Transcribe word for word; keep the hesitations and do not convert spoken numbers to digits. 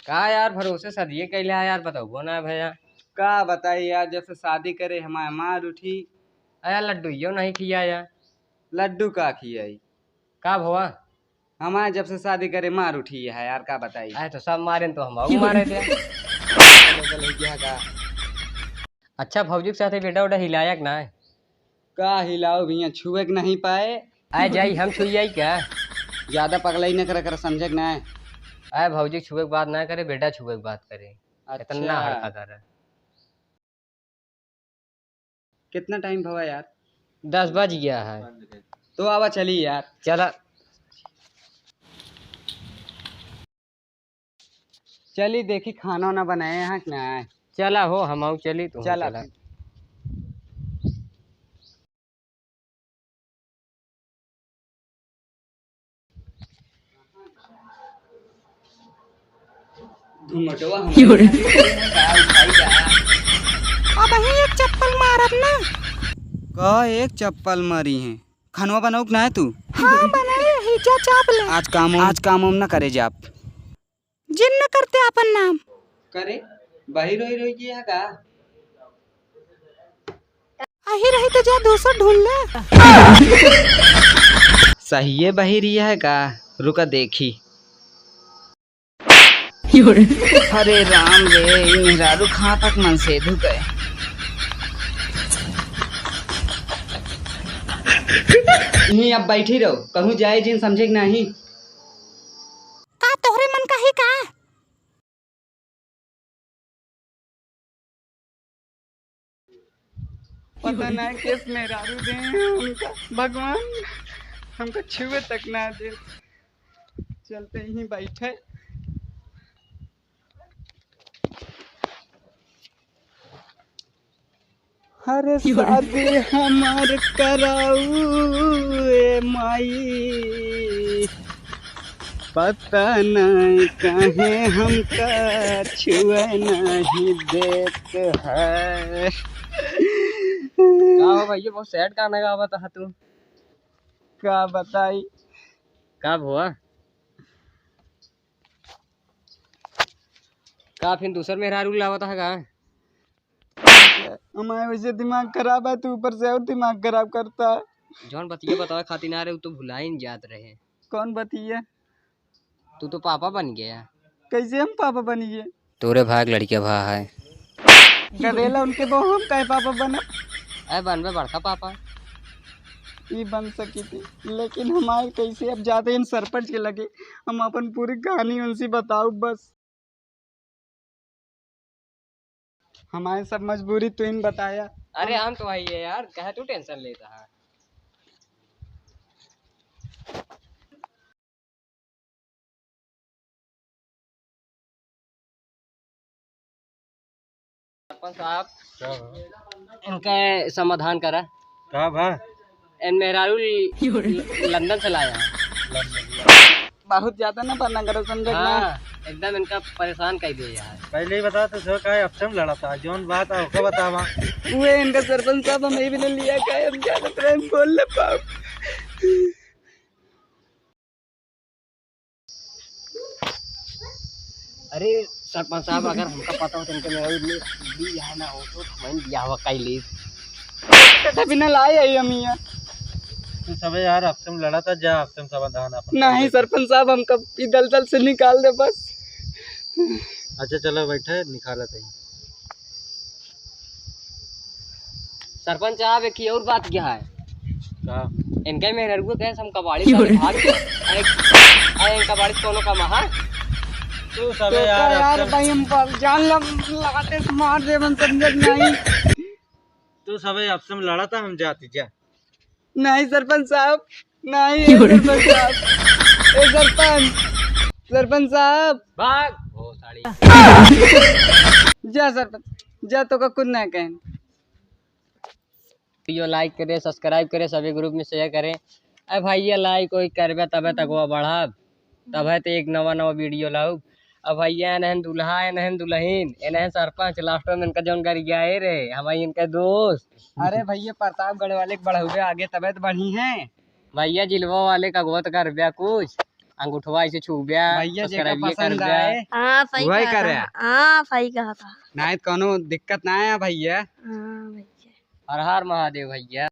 का यार, भरोसे सदिये कैले है यार, बतउबो ना भैया। का बताई यार, जब से शादी करे हमार मार उठी। अरे लड्डू यो नहीं खिया यार। लड्डू का खियाई? का भवा? हमार जब से शादी करे मार उठी है यार, का बताई। अरे तो सब मारे तो हम मारे थे। चलो, चलो, क्या का? अच्छा, भौजी के साथे बेटा उटा हिलाया कि ना? का हिलाओ भैया, छुए के नहीं पाए। आए जाई, हम छुई जाई क्या? ज्यादा पगलाई न करे, करे समझे के ना। आए भौजी, छुए के बात ना करे, बेटा छुए के बात करे। अच्छा। इतना हड़का करे। कितना टाइम भवा यार? दस बज गया है। तो आवा चली यार। चला। चली देखी खाना वाना बनाए हैं कि ना। चला हो, हम आऊ चली, तू चला चला। फिर। घुमटवा हम क्यों रे? का उठाई का? अब ही एक चप्पल मारब ना। का एक चप्पल मारी है? खानवा बनाऊ कि ना है तू? हाँ, बनाए ही, जा चाप ले। आज काम वाम, आज काम वाम ना करे जाप। जिन न करते आपन नाम। करे, बहिर ओहिर होइ गया का? अही रही तो जा दूसर ढूंढ ले। सहिए बहिर ही है का? रुका देखी। अरे राम रे, ई मेहरारू कहाँ तक मनसेधू गए। नहीं, अब बैठी रहो, कहूँ जाए जिन समझे कि नहीं। का तोहरे मन का ही का? पता ना किस मेहरारू दे हमका, भगवान हमका छुए तक ना दे। चलते ही बैठे। अरे शादी हमार कराऊ ए माई, पता नहीं काहे हमका छुए नहीं देत है। का हो भैया, बहुत सैड गाना गावत है तू। का बताई? का भुआ? का फिर दूसर मेहरारू लावत है का? हमारे वैसे दिमाग खराब है, तू ऊपर से और दिमाग खराब करता है। जौन बतिया बतावे खातिर ना रहे, उ तो भुलाइन जात रहे। कौन बतिया? तू तो पापा बन गया। कैसे हम पापा बन गए? तोरे भाग लड़किया भा है। गदेला उनके बहु हम काहे पापा बना? अरे बनबे बड़का पापा। ई बन सकी थी, लेकिन हमारे कैसे अब जाते हैं सरपंच के लगे, हम अपन पूरी कहानी उनसे बताओ बस। हमारे सब मजबूरी तू इन बताया। अरे हम तो वही है यार, कहे तू टेंशन लेता है। सरपंच साहब, का बा? इनका समाधान करा। का बा? इन मेहरारू ल-, लंदन से लाया है। लंदन से लाया। बहुत ज्यादा ना बना करो, समझे ना? हाँ, एकदम इनका परेशान कर दिया है। पहले ही बता तो सो, काहे आपसे हम लड़ा था, जौन बात है ओका बतावा। वो इनका सरपंच साहब, हम ये भी ले लिया, काहे हम ज्यादा प्रेम बोल ले पाओ। अरे सरपंच साहब, अगर हमका पता होत इनके मेहरारू ले बियाह ना होत, तो हम बियाह कई लेत। तो बिना लाए आई हम यहाँ। तू सबे यार, आपसे हम लड़ा था, जा आपसे हम समाधान अपन नहीं कर लेते। सरपंच साहब, हमका ई दलदल से निकाल दे बस। अच्छा चलो बैठे, निकालत है। सरपंच साहब, एक ही और बात क्या है? का? इनके मेहररुआ कहे हम कबाड़ी से भाग गए। अरे, अरे, कबाड़ी से कोनो काम है? तू सबे तो यार, यार, अक्सर भाई, हम पर जान लम-, लगाते से मार दे, मन समझत नहीं। तू सबे आपसे हम लड़ा था, हम जाती जा। नहीं सरपंच साहब, नहीं, ए सरपंच साहब, ए सरपंच, सरपंच साहब। भाग। ओ साली। जा सरपंच, जा, तोका कुछ ना कहें। वीडियो like करे, subscribe करे, सभी group में share करे। अरे भैया like ओइक करबे तबे तक वो बढ़ब। तबे तो एक नवा नवा वीडियो लाउब। अब भैया एनहन दुल्हा, एनहन दुल्हिन, एनहन सरपंच, last में इनका जौन गरियाए रहे, हमारे इनका दोस्त। अरे भैया प्रतापगढ़ वाले के बढ़उबे आगे तबे तो बढ़ी हैं। भैया जिलवा वाले का गोत करबे कुछ। अंगूठवा ऐसे छुब्या, भैया, बस जेका करबिया पसंद करब्या। आए, हाँ, सही वही कहा करे। था। हाँ, सही कहा था। नाहीं त कौनो दिक्कत ना आया भैया। हाँ, भैया। हर हर महादेव भैया।